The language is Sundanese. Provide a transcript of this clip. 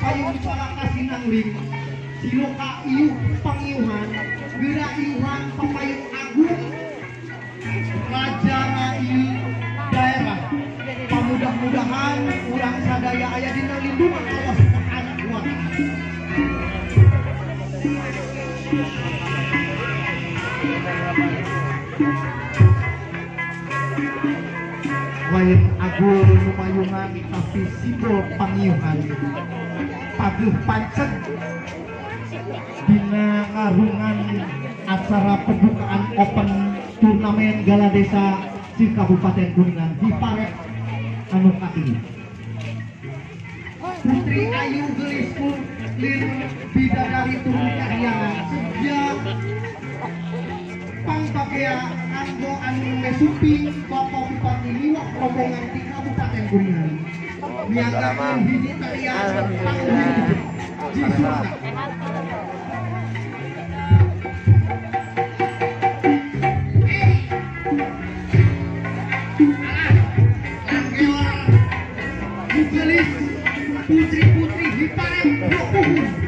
Papayung palaka sinangling siloka iuh pangiuhan geura iuhan papayung agung raja ieu daerah. Pamudah-mudahan urang sadaya aya dina lindungan Allah Subhanahu wa Ta'ala. Lain agul numayungan tapi simbol pangiuhan pageuh pancen dina ngarungan acara pembukaan open turnamen Gala Desa di Kabupaten Kuningan Hiparep anu katilu. Putri Ayu Gelis Lir Bidadari Turun Kahyangan sejak pangpakea anggo anu mesupi Bapak Bupati liwat rombongan di Kabupaten Kuningan mianggakeun hiji tarian pangwiri Jisurna. Putri-putri Hiparep Puhun.